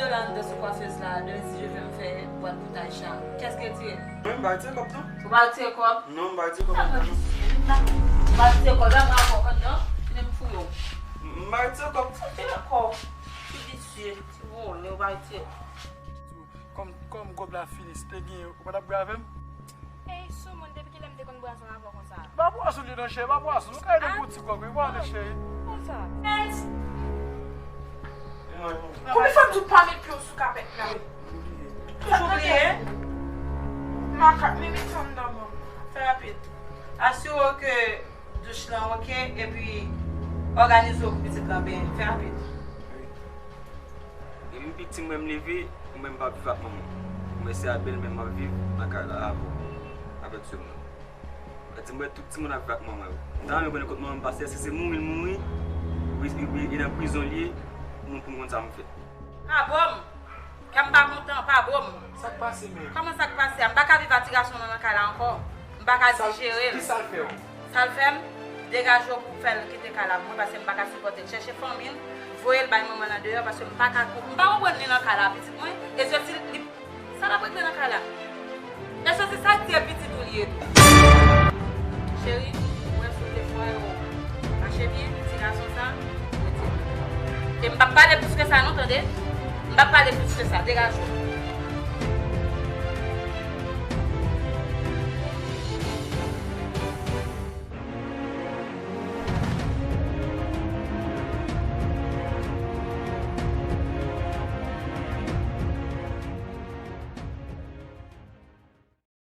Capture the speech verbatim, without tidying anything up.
Là, anndan sou coiffeuse là, de si je vais me faire boîte pour Taïcha. Qu'est-ce que tu es? Mwen, m pa tire kòb, non. Ou pa tire kòb? Non, m pa tire kòb. Ah, non. Ou pa tire kòb, la, mwen avè w konn, non? Vini m fouye w. M pa tire kòb. Ou tire kòb. Ti visye, ti vòlè, ou pa tire. Kòm, kòm kòb la fini, si te genyen, ou pa t ap bwè avè m? Ey, soumoun, depi kilè m te konn bwè ansanm avè w konsa? Pa bwè sou li non, cheri, pa bwè sou. Nou ka ede pou ti kòb, wi, bwè non, cheri. Konsa. Konbyen fwa m di w pa met pye w sou kapèt la? Toujou bliye. Makak, mimi tann nan mwen. Fè rapid. Asire w ke douch lan oke, epi òganize w pou pitit lan byen. Fè rapid. Depi m piti, mwen m leve, mwen m pa viv ak manman m. Mwen se a bèl mwen m ap viv nan kay la avè w, avèk sè m nan. Sa di m wè tout timoun ap viv ak manman yo. M ta renmen konnen kot manman m pase, èske se mouri l mouri, oubyen, oubyen e nan prizon l ye, pou m, pou m konn sa m fè. Pa bo m! Kè m pa kontan, pa bo m! Sa k pase menm? Kòman sa k pase a? M pa ka viv ak ti gason nan nan kay la ankò. M pa ka dijere l. Ki sa l fè w? Sa l fè m? Degaje w pou w fè l kite kay la pou mwen, paske m pa ka sipòte l. Chèche fanmi l, voye l bay manman l andeyò, paske m pa ka, m pa konprann li nan kay la, pitit mwen. E se si li, sa l ap regle nan kay la? E se si sa k di e pitit ou li ye tou. Cheri, ou wè si w te fè yo mache byen, ti gason sa, ou retire. E m p ap pale plis ke sa non, tande? M p ap pale plis ke sa, degaje w.